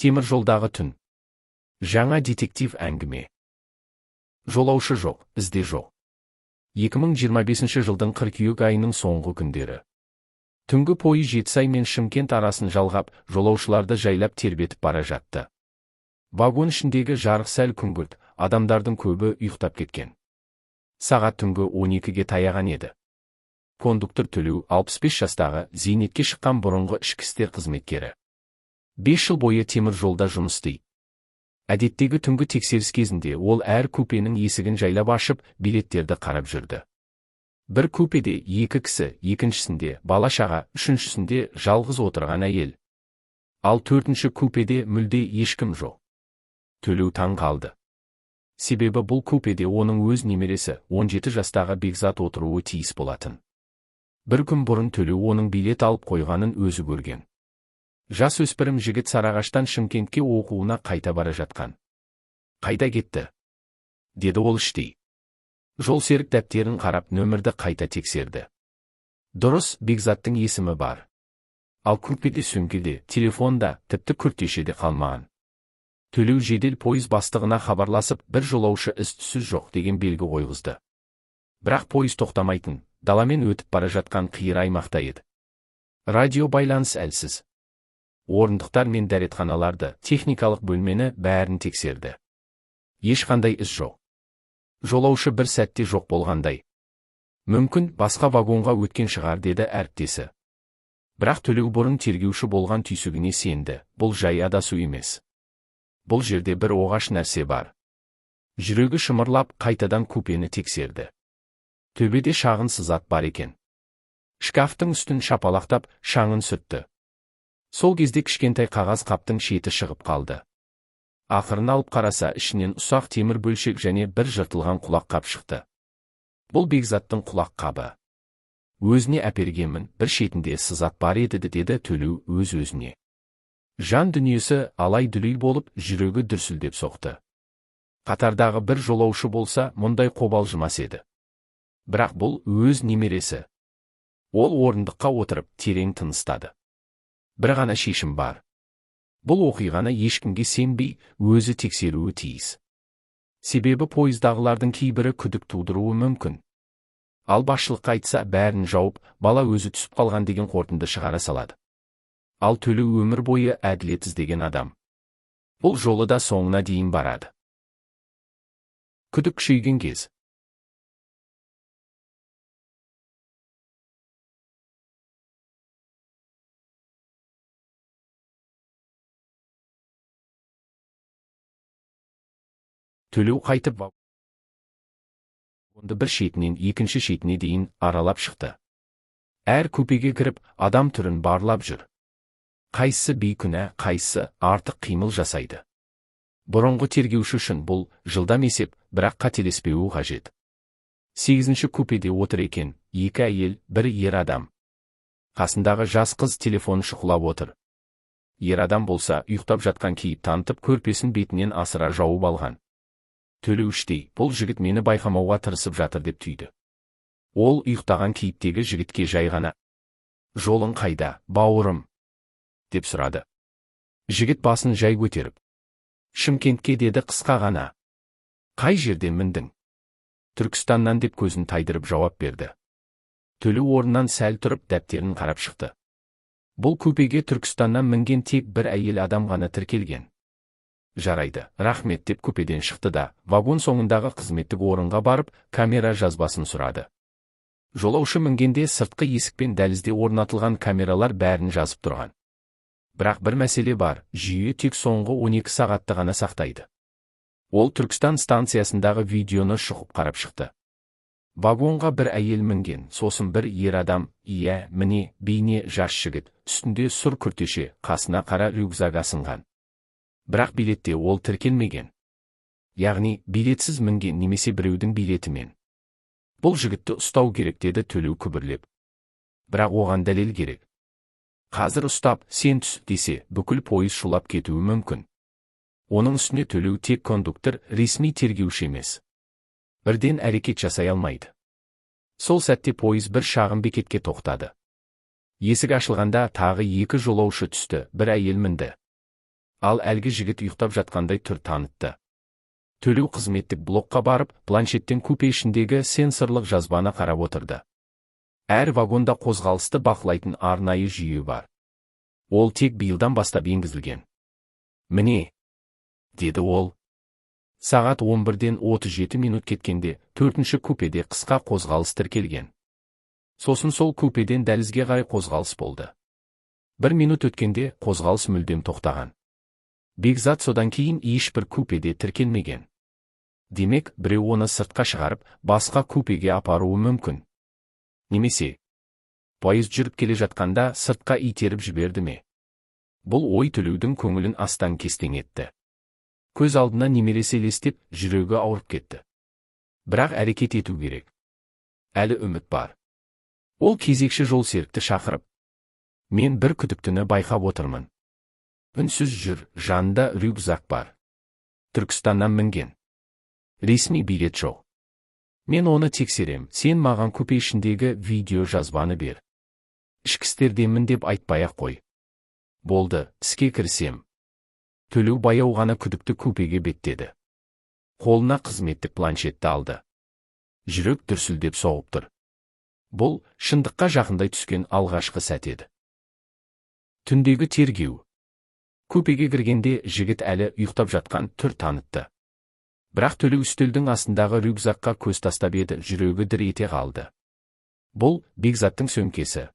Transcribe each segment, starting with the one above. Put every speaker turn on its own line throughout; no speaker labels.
Темір жолдағы түн. Жаңа детектив әңгіме. Жолаушы жоқ, ізде жоқ. 2025 жылдың қыркүйек айының соңғы күндері. Түнгі пойыз Жетісай мен Шымкент арасын жалғап, жолаушыларды жайлап тербетіп бара жатты. Вагон ішіндегі жарық сәл күңгірт, адамдардың көбі ұйықтап кеткен. Сағат түнгі 12-ге таяған еді. Кондуктор Төлеу 65 жастағы зейнетке шыққан бұрынғы ішкі істер қызметкері. 5 жыл бойы темір жолда жұмыс істейді. Әдеттегі түнгі тексеріс кезінде ол әр купенің есігін жайлап ашып, билеттерді қарап жүрді. Бір купеде екі кісі, екіншісінде бала-шаға, үшіншісінде жалғыз отырған әйел. Ал төртінші купеде мүлде ешкім жоқ. Төлеу таң қалды. Себебі бұл купеде оның өз немересі, 17 жастағы Бекзат отыруы тиіс болатын. Бір күн бұрын Төлеу оның билет алып қойғанын өзі көрген. Жас өспірім жігіт Сарыағаштан Шымкентке оқуына қайта бара жатқан. Қайда кетті? Деді ол іштей. Жолсерік дәптерін қарап нөмірді қайта тексерді. Дұрыс, Бекзаттың есімі бар. Ал купеде сөмке, телефон да, тіпті күртеше де қалмаған. Төлеу жедел пойыз бастығына хабарласып, бір жолаушы із-түссіз жоқ деген белгі қойғызды. Бірақ пойыз тоқтамайтын, даламен өтіп бара жатқан қиыр аймақта еді. Радио байланыс әлсіз. Орындықтар мен дәретханаларды, техникалық бөлмені бәрін тексерді. Ешқандай із жоқ. Жолаушы бір сәтте жоқ болғандай. Мүмкін, басқа вагонға өткен шығар, деді әріптесі. Бірақ Төлеу бұрын тергеуші болған түйсігіне сенді, бұл жай адасу емес. Бұл жерде бір оғаш нәрсе бар. Жүрегі шымырлап, қайтадан купені тексерді. Төбеде шағын сызат бар екен. Шкафтың үстін шапалақтап, шаңын сүртті. Сол кезде кішкентай қағаз қаптың шеті шығып қалды. Ақырын алып қараса, ішінен ұсақ темір бөлшек және бір жыртылған құлаққап шықты. Бұл Бекзаттың құлаққабы. Өзіне әпергенмін, бір шетінде сызат бар еді, деді Төлеу өз-өзіне. Жан дүниесі алай-дүлей болып, жүрегі дүрсілдеп соқты. Қатардағы бір жолаушы болса, мұндай қобалжымас еді. Бірақ бұл өз немересі. Ол орындыққа отырып, терең тыныстады. Бір ғана шешім бар. Бұл оқиғаны ешкімге сенбей, өзі тексеруі тиіс. Себебі пойыздағылардың кейбірі күдік тудыруы мүмкін. Ал басшылыққа айтса, бәрін жауып, бала өзі түсіп қалған деген қорытынды шығара салады. Ал Төлеу өмір бойы әділет іздеген адам. Бұл жолы да соңына дейін барады. Күдік күшейген кез. Төлеу қайтып вагонды бір шетінен екінші шетіне дейін аралап шықты. Әр купеге кіріп, адам түрін барлап жүр. Қайсысы бейкүнә, қайсысы артық қимыл жасайды. Бұрынғы тергеуші үшін бұл жылдам есеп, бірақ қателеспеуі қажет. 8-ші купеде отыр екен, екі әйел, бір ер адам. Қасындағы жас қыз телефон шұқылап отыр. Ер адам болса, ұйықтап жатқан кейіп танытып, көрпесін бетінен асыра жауып алған. Төлеу іштей, бұл жігіт мені байқамауға тырысып жатыр деп түйді. Ол ұйықтаған кейіптегі жігітке жай ғана: «Жолың қайда, бауырым?» деп сұрады. Жігіт басын жай көтеріп, «Шымкентке», деді қысқа ғана. «Қай жерден міндің?» «Түркістаннан», деп көзін тайдырып жауап берді. Төлеу орнынан сәл тұрып, дәптерін қарап шықты. Бұл купеге Түркістаннан мінген тек бір әйел адам ғана тіркелген. Жарайды, рахмет, деп купеден шықты да, вагон соңындағы қызметтік орынға барып, камера жазбасын сұрады. Жолаушы мінгенде сыртқы есік пен дәлізде орнатылған камералар бәрін жазып тұрған. Бірақ бір мәселе бар, жүйе тек соңғы 12 сағатты ғана сақтайды. Ол Түркістан станциясындағы видеоны шұқып қарап шықты. Вагонға бір әйел мінген, сосын бір ер адам, иә, міне, бейне жас жігіт, үстінде сұр күртеше, қасына қара рюкзак асынған. Бірақ билетте ол тіркелмеген. Яғни, билетсіз мінген немесе біреудің билетімен. Бұл жігітті ұстау керек, деді Төлеу күбірлеп. Бірақ оған дәлел керек. Қазір ұстап, сен түс десе, бүкіл пойыз шулап кетуі мүмкін. Оның үстіне Төлеу тек кондуктор, ресми тергеуші емес. Бірден әрекет жасай алмайды. Сол сәтте пойыз бір шағын бекетке тоқтады. Есік ашылғанда тағы екі жолаушы түсті, бір әйел мінді. Ал әлгі жігіт ұйықтап жатқандай түр танытты. Төлеу қызметтік блокқа барып, планшеттен купе ішіндегі сенсорлық жазбаны қарап отырды. Әр вагонда қозғалысты бақылайтын арнайы жүйе бар. Ол тек биылдан бастап енгізілген. «Міне», деді ол. Сағат 11-ден 37 минут кеткенде төртінші купеде қысқа қозғалыс тіркелген. Сосын сол купеден дәлізге қарай қозғалыс болды. 1 минут өткенде қозғалыс мүлдем тоқтаған. Бекзат содан кейін ешбір купеде тіркелмеген. Демек, біреу оны сыртқа шығарып, басқа купеге апаруы мүмкін. Немесе пойыз жүріп келе жатқанда сыртқа итеріп жіберді ме? Бұл ой Төлеудің көңілін астан кестең етті. Көз алдына немересі елестеп, жүрегі ауырып кетті. Бірақ әрекет ету керек. Әлі үміт бар. Ол кезекші жол серікті шақырып, «Мен бір күдіктіні байқап отырмын. Үнсіз жүр, жанында рюкзак бар. Түркістаннан мінген. Ресми билет жоқ. Мен оны тексерем, сен маған купе ішіндегі видео жазбаны бер. Ішкі істерденмін деп айтпай-ақ қой». «Болды, іске кірісем». Төлеу баяу ғана күдікті купеге беттеді. Қолына қызметтік планшетті алды. Жүрек дүрсілдеп соғып тұр. Бұл, шындыққа жақындай түскен алғашқы сәт еді. Түндегі тергеу. Купеге кіргенде жігіт әлі ұйықтап жатқан түр танытты. Бірақ Төлеу үстелдің астындағы рюкзакқа көз тастап еді, жүрегі дір ете қалды. Бұл Бекзаттың сөмкесі.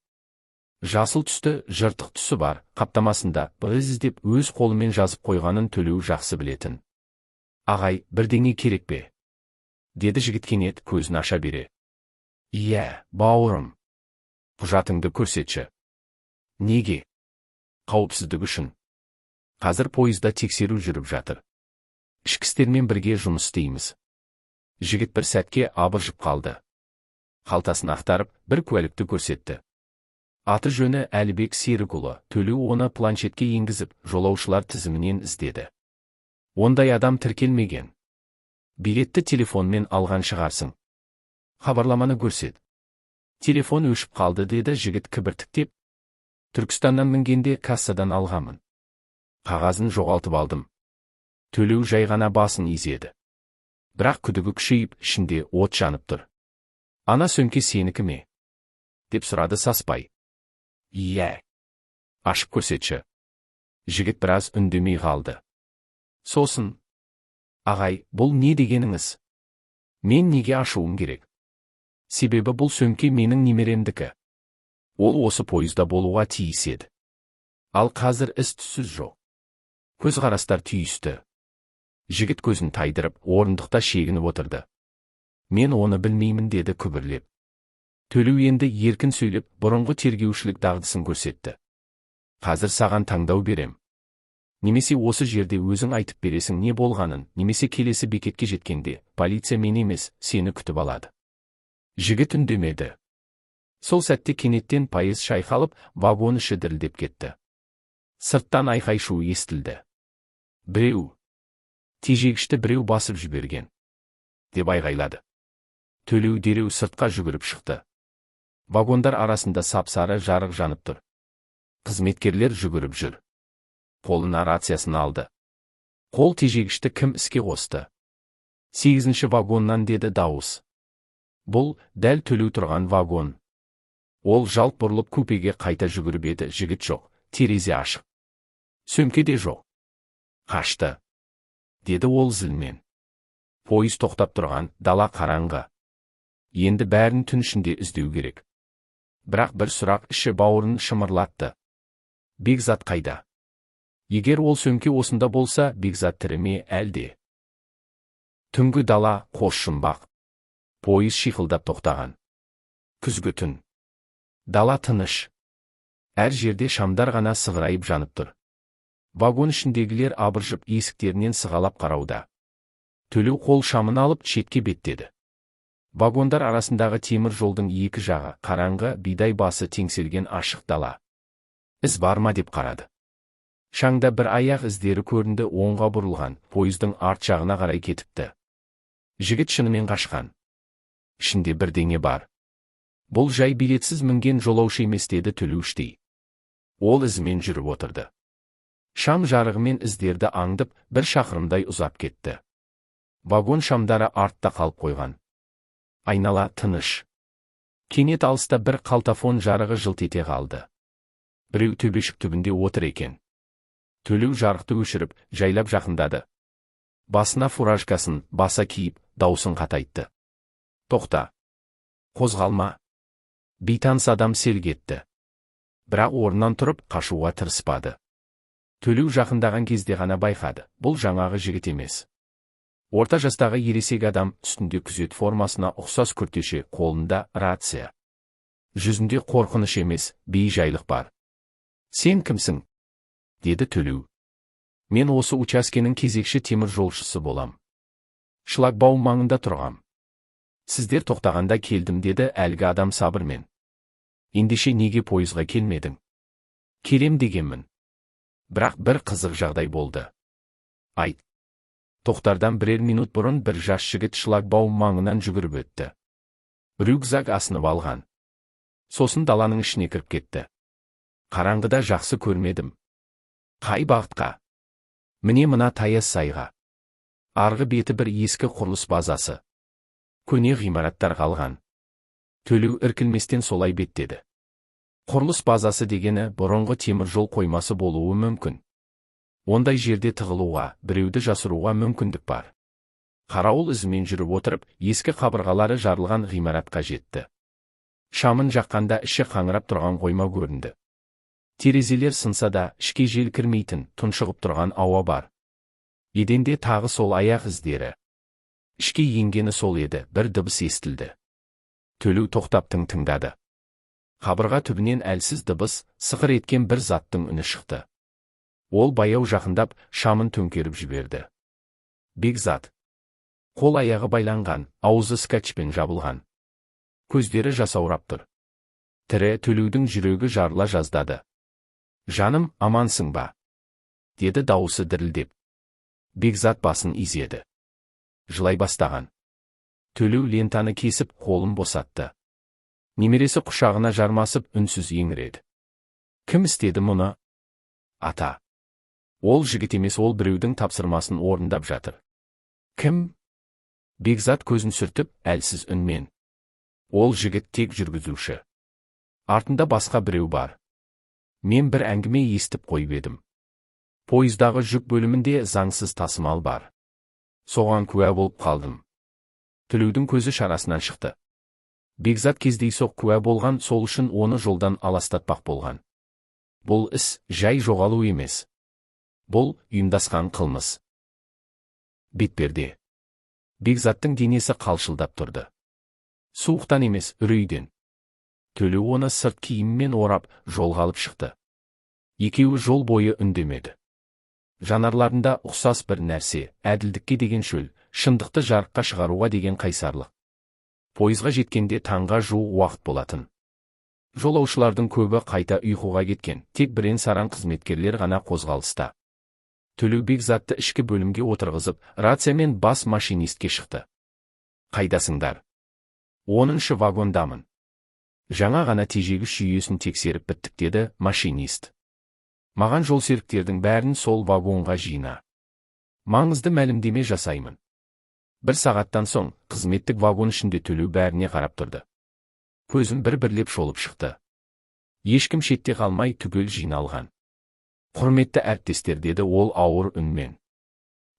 Жасыл түсті, жыртық тұсы бар, қаптамасында «Біз» деп өз қолымен жазып қойғанын Төлеу жақсы білетін. «Ағай, бірдеңе керек пе?» деді жігіт кенет көзін аша бере. «Иә, бауырым. Құжатыңды көрсетші». «Неге?» «Қауіпсіздік үшін. Қазір пойызда тексеру жүріп жатыр. Ішкі істермен бірге жұмыс істейміз». Жігіт бір сәтке абыржып қалды. Қалтасын ақтарып, бір куәлікті көрсетті. Аты жөні Әлібек Серікұлы. Төлеу оны планшетке енгізіп, жолаушылар тізімінен іздеді. Ондай адам тіркелмеген. «Билетті телефонмен алған шығарсың. Хабарламаны көрсет». «Телефон өшіп қалды», деді жігіт кібіртіктеп. «Түркістаннан мінгенде кассадан алғанмын. Қағазын жоғалтып алдым». Төлеу жай ғана басын изеді. Бірақ күдігі күшейіп, ішінде от жанып тұр. «Ана сөмке сенікі ме?» деп сұрады саспай. «Иә». «Ашып көрсетші». Жігіт біраз үндемей қалды. Сосын: «Ағай, бұл не дегеніңіз? Мен неге ашуым керек?» «Себебі бұл сөмке менің немеремдікі. Ол осы пойызда болуға тиіс еді. Ал қазір із түссіз жоқ». Көзқарастар түйісті. Жігіт көзін тайдырып, орындықта шегініп отырды. «Мен оны білмеймін», деді күбірлеп. Төлеу енді еркін сөйлеп, бұрынғы тергеушілік дағдысын көрсетті. «Қазір саған таңдау берем. Немесе осы жерде өзің айтып бересің не болғанын, немесе келесі бекетке жеткенде полиция мен емес, сені күтіп алады». Жігіт үндемеді. Сол сәтте кенеттен пойыз шайқалып, вагон іші дірілдеп кетті. Сырттан айқай-шу естілді. Біреу: «Тежегішті біреу басып жіберген!» деп айғайлады. Төлеу дереу сыртқа жүгіріп шықты. Вагондар арасында сап-сары жарық жанып тұр. Қызметкерлер жүгіріп жүр. Қолына рациясын алды. «Қол тежегішті кім іске қосты?» 8-ші вагоннан», деді дауыс. Бұл, дәл Төлеу тұрған вагон. Ол жалт бұрылып купеге қайта жүгіріп еді, жігіт жоқ, терезе ашық. Сөмке де жоқ. «Қашты», деді ол зілмен. Пойыз тоқтап тұрған, дала қараңғы. Енді бәрін түн ішінде іздеу керек. Бірақ бір сұрақ іші бауырын шымырлатты. Бекзат қайда? Егер ол сөмке осында болса, Бекзат тірі ме әлде? Түнгі дала қос жұмбақ. Пойыз шиқылдап тоқтаған. Күзгі түн. Дала тыныш. Әр жерде шамдар ғана сығырайып жанып тұр. Вагон ішіндегілер абыржып есіктерінен сығалап қарауда. Төлеу қол шамын алып шетке беттеді. Вагондар арасындағы темір жолдың екі жағы қараңғы, бидай басы теңселген ашық дала. Із бар ма деп қарады. Шаңда бір аяқ іздері көрінді, оңға бұрылған, пойыздың арт жағына қарай кетіпті. Жігіт шынымен қашқан. Ішінде бірдеңе бар. Бұл жай билетсіз мінген жолаушы емес, деді Төлеу іштей. Ол ізімен жүріп отырды. Шам жарығымен іздерді аңдып, бір шақырымдай ұзап кетті. Вагон шамдары артта қалып қойған. Айнала тыныш. Кенет алыста бір қалтафон жарығы жылт ете қалды. Біреу төбешік түбінде отыр екен. Төлеу жарықты өшіріп, жайлап жақындады. Басына фуражкасын баса киіп, даусын қатайтты. Тоқта. Қозғалма. Бейтаныс адам селк етті. Бірақ орнынан тұрып, қашуға тырыспады. Төлеу жақындаған кезде ғана байқады, бұл жаңағы жігіт емес. Орта жастағы ересек адам, үстінде күзет формасына ұқсас күртеше, қолында рация. Жүзінде қорқыныш емес, бейжайлық бар. Сен кімсің? Деді Төлеу. Мен осы учаскенің кезекші темір жолшысы болам. Шлагбаум маңында тұрғам. Сіздер тоқтағанда келдім, деді әлгі адам сабырмен. Ендеше неге пойызға келмедің? Келем дегенмін. Бірақ бір қызық жағдай болды. Айт. Тоқтардан бірер минут бұрын бір жас жігіт шлагбаум маңынан жүгіріп өтті. Рюкзак асынып алған. Сосын даланың ішіне кіріп кетті. Қараңғыда жақсы көрмедім. Қай бағытқа? Міне мына таяз сайға. Арғы беті бір ескі құрылыс базасы. Көне ғимараттар қалған. Төлеу іркілместен солай беттеді. Құрылыс базасы дегені бұрынғы темір жол қоймасы болуы мүмкін. Ондай жерде тығылуға, біреуді жасыруға мүмкіндік бар. Қарауыл ізімен жүріп отырып, ескі қабырғалары жарылған ғимаратқа жетті. Шамын жаққанда іші қаңырап тұрған қойма көрінді. Терезелер сынса да, ішке жел кірмейтін, тұншығып тұрған ауа бар. Еденде тағы сол аяқ іздері. Ішке енгені сол еді, бір дыбыс естілді. Төлеу тоқтап тыңдады. Қабырға түбінен әлсіз дыбыс, сықыр еткен бір заттың үні шықты. Ол баяу жақындап, шамын төңкеріп жіберді. Бекзат. Қол аяғы байланған, аузы скотчпен жабылған. Көздері жасаурап тұр. Тірі. Төлеудің жүрегі жарыла жаздады. Жаным, амансың ба? Деді дауысы дірілдеп. Бекзат басын изеді. Жылай бастаған. Төлеу лентаны кесіп, қолын босатты. Немересі құшағына жармасып, үнсіз еңіреді. Кім істеді мұны? Ата. Ол жігіт емес, ол біреудің тапсырмасын орындап жатыр. Кім? Бекзат көзін сүртіп, әлсіз үнмен. Ол жігіт тек жүргізуші. Артында басқа біреу бар. Мен бір әңгіме естіп қойып едім. Пойыздағы жүк бөлімінде заңсыз тасымал бар. Соған куә болып қалдым. Төлеудің көзі шарасынан шықты. Бекзат кездейсоқ куә болған, сол үшін оны жолдан аластатпақ болған. Бұл іс жай жоғалу емес. Бұл ұйымдасқан қылмыс. Бетперде. Бекзаттың денесі қалшылдап тұрды. Суықтан емес, үрейден. Төлеу оны сырт киіммен орап, жолға алып шықты. Екеуі жол бойы үндемеді. Жанарларында ұқсас бір нәрсе, әділдікке деген шөл, шындықты жарыққа шығаруға деген қайсарлық. Пойызға жеткенде таңға жуық уақыт болатын. Жолаушылардың көбі қайта ұйқыға кеткен, тек бірен-саран қызметкерлер ғана қозғалыста. Төлеу Бекзатты ішкі бөлімге отырғызып, рациямен бас машинистке шықты. Қайдасыңдар? 10-шы вагондамын. Жаңа ғана тежегіш жүйесін тексеріп біттік, деді машинист. Маған жолсеріктердің бәрін сол вагонға жина. Маңызды мәлімдеме жасаймын. Бір сағаттан соң қызметтік вагон ішінде Төлеу бәріне қарап тұрды. Көзін бір-бірлеп шолып шықты. Ешкім шетте қалмай түгел жиналған. Құрметті әріптестер, деді ол ауыр үнмен.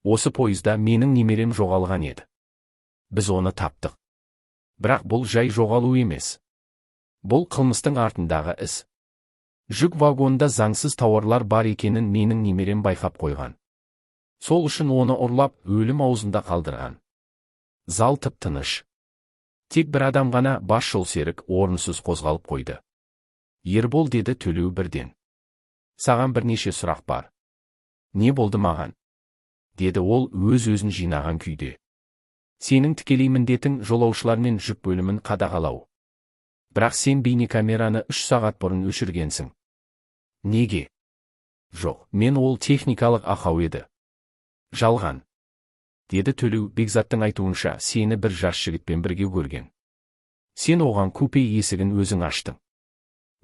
Осы пойызда менің немерем жоғалған еді. Біз оны таптық. Бірақ бұл жай жоғалу емес. Бұл қылмыстың артындағы іс. Жүк вагонында заңсыз тауарлар бар екенін менің немерем байқап қойған. Сол үшін оны ұрлап, өлім аузында қалдырған. Зал тып-тыныш. Тек бір адам ғана, бас жолсерік, орынсыз қозғалып қойды. Ербол, деді Төлеу бірден. Саған бірнеше сұрақ бар. Не болды маған? Деді ол өз-өзін жинаған күйде. Сенің тікелей міндетің жолаушылар мен жүк бөлімін қадағалау. Бірақ сен бейнекамераны 3 сағат бұрын өшіргенсің. Неге? Жоқ, мен ол техникалық ақау еді. Жалған. Деді Төлеу. Бекзаттың айтуынша, сені бір жас жігітпен бірге көрген. Сен оған купе есігін өзің аштың.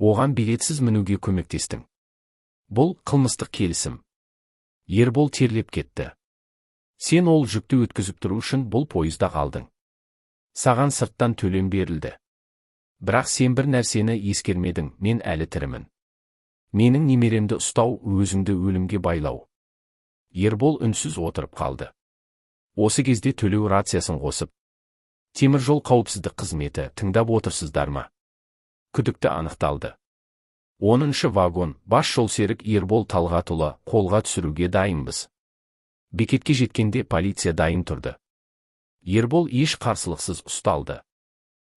Оған билетсіз мінуге көмектестің. Бұл қылмыстық келісім. Ербол терлеп кетті. Сен ол жүкті өткізіп тұру үшін бұл пойызда қалдың. Саған сырттан төлем берілді. Бірақ сен бір нәрсені ескермедің: мен әлі тірімін. Менің немеремді ұстау – өзіңді өлімге байлау. Ербол үнсіз отырып қалды. Осы кезде Төлеу рациясын қосып: «Теміржол қауіпсіздік қызметі, тыңдап отырсыздар ма? Күдікті анықталды. 10-шы вагон, бас жолсерік Ербол Талғатұлы, қолға түсіруге дайынбыз». Бекетке жеткенде полиция дайын тұрды. Ербол еш қарсылықсыз ұсталды.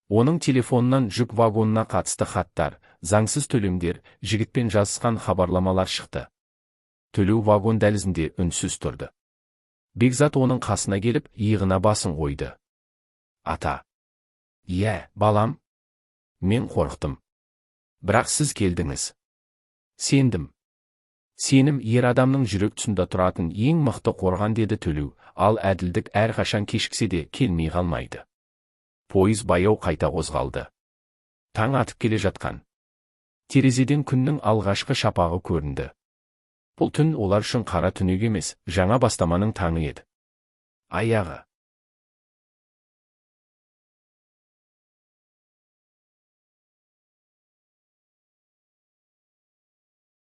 Оның телефонынан жүк вагонына қатысты хаттар, заңсыз төлемдер, жігітпен жазысқан хабарламалар шықты. Төлеу вагон дәлізінде үнсіз тұрды. Бекзат оның қасына келіп, иығына басын қойды. «Ата». «Иә, балам». «Мен қорықтым. Бірақ сіз келдіңіз. Сендім». «Сенім – ер адамның жүрек тұсында тұратын ең мықты қорған», – деді Төлеу, «ал әділдік әрқашан кешіксе де, келмей қалмайды». Пойыз баяу қайта қозғалды. Таң атып келе жатқан. Терезеден күннің алғашқы шапағы көрінді. Бұл түн олар үшін қара түнек емес, жаңа бастаманың таңы еді. Аяғы.